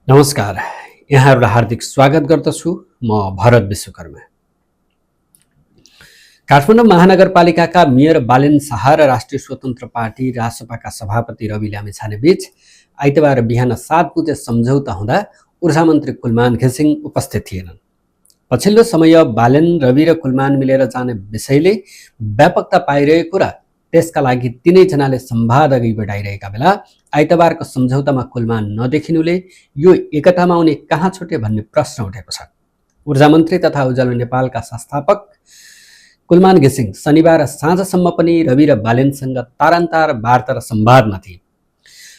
नमस्कार, यहाँहरूलाई हार्दिक स्वागत गर्दछु। म भरत विश्वकर्मा। काठमाडौँ महानगरपालिकाका मेयर बालेन शाह र राष्ट्रिय स्वतन्त्र पार्टी रासपाका सभापति रवि लामिछाने बीच आइतबार बिहान 7 बजे सम्झौता हुँदा ऊर्जा मन्त्री कुलमान घिसिङ उपस्थित थिएनन्। पछिल्लो समय बालेन, रवि र कुलमान मिलेर जाने विषयले व्यापकता पाइरहेको र त्यसका लागि तीनैजनाले संवाद अघि बढाइरहेका बेला आइतबारको सम्झौतामा कुलमान नदेखिनुले यो एकतामा उनी कहाँ छुटे भन्ने प्रश्न उठेको छ। ऊर्जा मन्त्री तथा उज्यालो नेपालका संस्थापक कुलमान घिसिङ शनिबार साँझसम्म पनि रवि र बालेनसँग तारान्तार वार्ता र संवादमा थिए।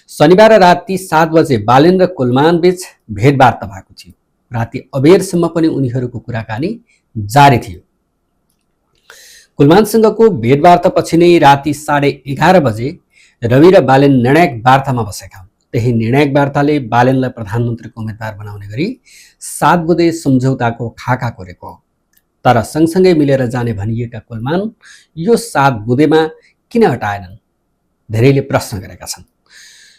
शनिबार राति 7 बजे बालेन र कुलमान बीच भेटवार्ता भएको थियो। राति अबेरसम्म पनि उनीहरूको कुराकानी जारी थियो। कुलमानसँगको भेटवार्तापछि नै राति 11:30 बजे रवि र बालेन निर्णायक वार्तामा बसेका हुन्। त्यही निर्णायक वार्ताले बालेनलाई प्रधानमन्त्रीको उम्मेद्वार बनाउने गरी 7 बुँदे सम्झौताको खाका कोरेको हो। तर सँगसँगै मिलेर जाने भनिएका कुलमान यो 7 बुँदेमा किन हटाएनन्? धेरैले प्रश्न गरेका छन्।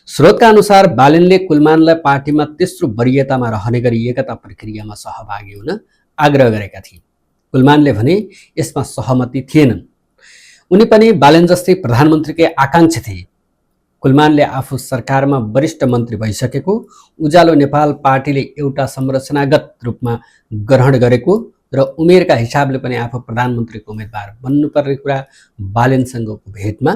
स्रोतका अनुसार बालेनले कुलमानलाई पार्टीमा तेस्रो वरियतामा रहने गरी एकता प्रक्रियामा सहभागी हुन आग्रह गरेका थिए। कुलमानले भने यसमा सहमति थिएनन्। उनी पनि बालेन जस्तै प्रधानमन्त्रीकै आकांक्षी थिए। कुलमानले आफू सरकारमा वरिष्ठ मन्त्री भइसकेको, उज्यालो नेपाल पार्टीले एउटा संरचनागत रूपमा ग्रहण गरेको र उमेरका हिसाबले पनि आफू प्रधानमन्त्रीको उम्मेद्वार बन्नुपर्ने कुरा बालेनसँगको भेटमा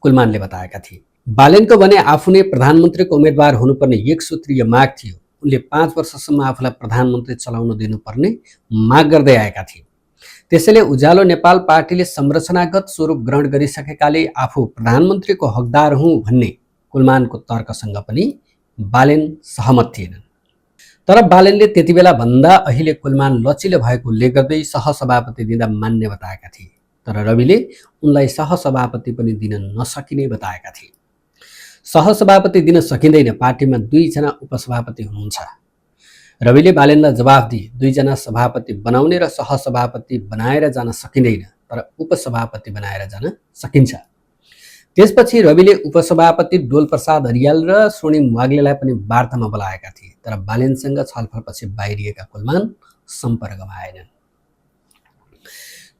कुलमानले बताएका थिए। बालेनको भने आफू नै प्रधानमन्त्रीको उम्मेद्वार हुनुपर्ने एक सूत्रीय माग थियो। उनले 5 वर्षसम्म आफूलाई प्रधानमन्त्री चलाउन दिनुपर्ने माग गर्दै आएका थिए। त्यसैले उज्यालो नेपाल पार्टीले संरचनागत स्वरूप ग्रहण गरिसकेकाले आफू प्रधानमन्त्रीको हकदार हुँ भन्ने कुलमानको तर्कसँग पनि बालेन सहमत थिएनन्। तर बालेनले त्यतिबेला भन्दा अहिले कुलमान लचिलो भएको उल्लेख गर्दै सहसभापति दिँदा मान्ने बताएका थिए। तर रविले उनलाई सहसभापति पनि दिन नसकिने बताएका थिए। सहसभापति दिन सकिँदैन, पार्टीमा 2 जना उपसभापति हुनुहुन्छ। रविले बालेनलाई जवाफ दिए, 2 जना सभापति बनाउने र सहसभापति बनाएर जान सकिँदैन, तर उपसभापति बनाएर जान सकिन्छ। त्यसपछि रविले उपसभापति डोलप्रसाद हरियाल र स्वर्णिम वाग्लेलाई पनि वार्तामा बोलाएका थिए। तर बालेनसँग छलफलपछि बाहिरिएका कुलमान सम्पर्कमा आएनन्।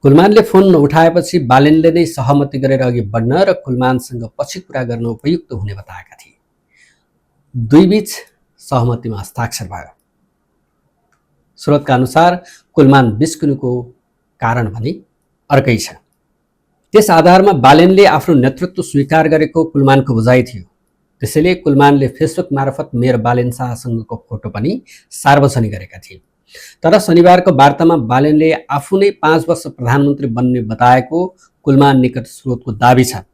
कुलमानले फोन नउठाएपछि बालेनले नै सहमति गरेर अघि बढ्न र कुलमानसँग पछि कुरा गर्न उपयुक्त हुने बताएका थिए। 2 बीच सहमतिमा हस्ताक्षर भयो। स्रोतका अनुसार कुलमान बिस्किनुको कारण भने अर्कै छ। त्यस आधारमा बालेनले आफ्नो नेतृत्व स्वीकार गरेको कुलमानको बुझाइ थियो। त्यसैले कुलमानले फेसबुक मार्फत मेयर बालेन शाहसँगको फोटो पनि सार्वजनिक गरेका थिए। तर शनिबारको वार्तामा बालेनले आफू नै 5 वर्ष प्रधानमन्त्री बन्ने बताएको कुलमान निकट स्रोतको दाबी छ।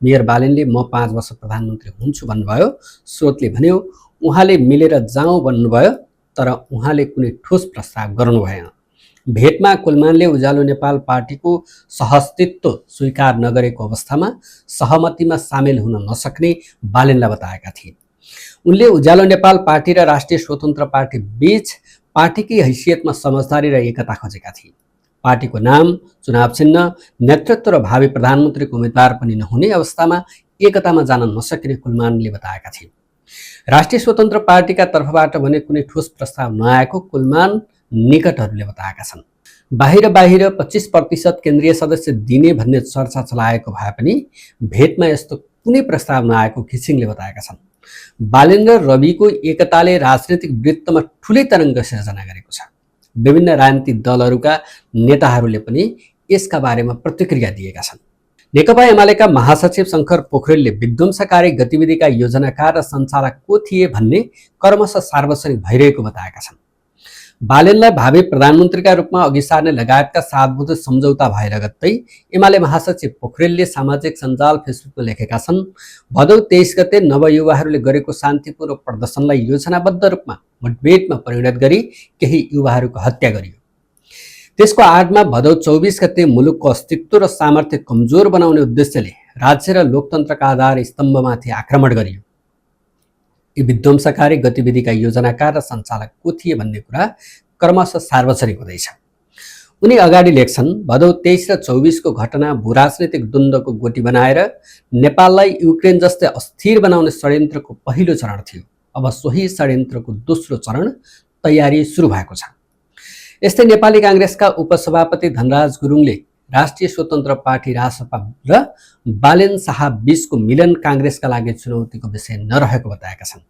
मेयर बालेनले म 5 वर्ष प्रधानमन्त्री हुन्छु भन्नुभयो। स्रोतले भन्यो उहाँले मिलेर जाउँ भन्नुभयो, तर उहाँले कुनै ठोस प्रस्ताव गर्नु भएन। भेटमा कुलमानले उज्यालो नेपाल पार्टीको सहअस्तित्व स्वीकार नगरेको अवस्थामा सहमतिमा सामेल हुन नसक्ने बालेनलाई बताएका थिए। उनले उज्यालो नेपाल पार्टी र राष्ट्रिय स्वतन्त्र पार्टी बीच पार्टीकै हैसियतमा समझदारी र एकता खोजेका थिए। पार्टीको नाम, चुनाव चिन्ह, नेतृत्व र भावी प्रधानमन्त्रीको उम्मेद्वार पनि नहुने अवस्थामा एकतामा जान नसकिने कुलमानले बताएका थिए। राष्ट्रिय स्वतन्त्र पार्टीका तर्फबाट भने कुनै ठोस प्रस्ताव नआएको कुलमान निकटहरूले बताएका छन्। बाहिर 25% केन्द्रीय सदस्य दिने भन्ने चर्चा चलाएको भए पनि भेटमा यस्तो कुनै प्रस्ताव नआएको घिसिङले बताएका छन्। बालेन र रविको एकताले राजनीतिक वृत्तमा ठुलै तरङ्ग सिर्जना गरेको छ। विभिन्न राजनीतिक दलहरूका नेताहरूले पनि यसका बारेमा प्रतिक्रिया दिएका छन्। नेकपा एमालेका महासचिव शङ्कर पोखरेलले विध्वंसकारी गतिविधिका योजनाकार र सञ्चालक को थिए भन्ने क्रमशः सार्वजनिक भइरहेको बताएका छन्। बालेनलाई भावी प्रधानमन्त्रीका रूपमा अघि सार्ने लगायतका 7 बुँदे सम्झौता भएर गत्तै एमाले महासचिव पोखरेलले सामाजिक सञ्जाल फेसबुकमा लेखेका छन्, भदौ 23 गते नवयुवाहरूले गरेको शान्तिपूर्ण प्रदर्शनलाई योजनाबद्ध रूपमा मुठभेडमा परिणत गरी केही युवाहरूको हत्या गरियो। त्यसको आडमा भदौ 24 गते मुलुकको अस्तित्व र सामर्थ्य कमजोर बनाउने उद्देश्यले राज्य र लोकतन्त्रका आधार स्तम्भमाथि आक्रमण गरियो। यी विध्वंसकारी गतिविधिका योजनाकार र सञ्चालक को थिए भन्ने कुरा क्रमशः सार्वजनिक हुँदैछ। उनी अगाडि लेख्छन्, भदौ 23 र 24 को घटना भूराजनैतिक द्वन्द्वको गोटी बनाएर नेपाललाई युक्रेन जस्तै अस्थिर बनाउने षड्यन्त्रको पहिलो चरण थियो। अब सोही षड्यन्त्रको दोस्रो चरण तयारी सुरु भएको छ। यस्तै नेपाली काङ्ग्रेसका उपसभापति धनराज गुरुङले राष्ट्रिय स्वतन्त्र पार्टी रासपा र बालेन शाह बीचको मिलन काङ्ग्रेसका लागि चुनौतीको विषय नरहेको बताएका छन्।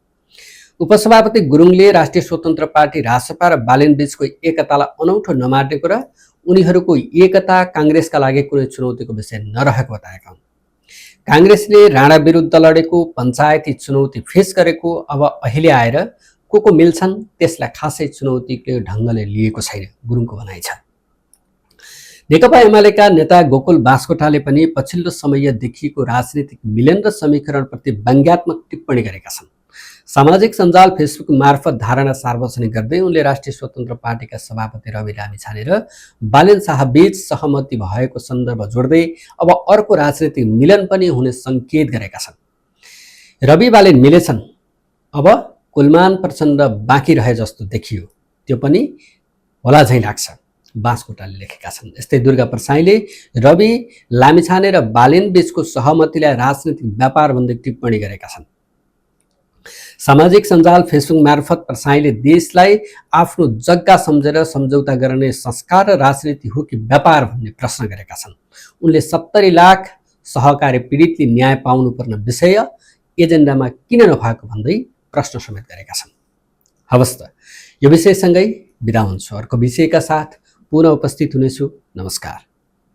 उपसभापति गुरुङले राष्ट्रिय स्वतन्त्र पार्टी रासपा र बालेन बीचको एकतालाई अनौठो नमानेको र उनीहरूको एकता काङ्ग्रेसका लागि कुनै चुनौतीको विषय नरहेको बताएका हुन्। काङ्ग्रेसले राणा विरुद्ध लडेको पञ्चायती चुनौती फेस गरेको अब अहिले आएर को मिल्छन् त्यसलाई खासै चुनौतीको ढङ्गले लिएको छैन, गुरुङको भनाइ छ। नेकपा एमालेका नेता गोकुल बास्कोटाले पनि पछिल्लो समय देखिएको राजनीतिक मिलन र समीकरणप्रति व्यङ्ग्यात्मक टिप्पणी गरेका छन्। सामाजिक सञ्जाल फेसबुक मार्फत धारणा सार्वजनिक गर्दै उनले राष्ट्रिय स्वतन्त्र पार्टीका सभापति रवि लामिछाने र बालेन शाह बीच सहमति भएको सन्दर्भ जोड्दै अब अर्को राजनीतिक मिलन पनि हुने सङ्केत गरेका छन्। रवि बालेन मिलेछन्, अब कुलमान प्रचण्ड बाँकी रहे जस्तो देखियो, त्यो पनि होला झैँ लाग्छ, बाँसकोटाले लेखेका छन्। यस्तै दुर्गा प्रसाईले रवि लामिछाने र बालेन बीचको सहमतिलाई राजनीतिक व्यापार भन्दै टिप्पणी गरेका छन्। सामाजिक सञ्जाल फेसबुक मार्फत प्रसाईले देशलाई आफ्नो जग्गा सम्झेर सम्झौता गर्ने संस्कार र राजनीति हो कि व्यापार भन्ने प्रश्न गरेका छन्। उनले 70 लाख सहकारी पीडितले न्याय पाउनुपर्ने विषय एजेन्डामा किन नभएको भन्दै प्रश्न समेत गरेका छन्। हवस् त, यो विषयसँगै बिदा हुन्छु। अर्को विषयका साथ पुनः उपस्थित हुनेछु। नमस्कार।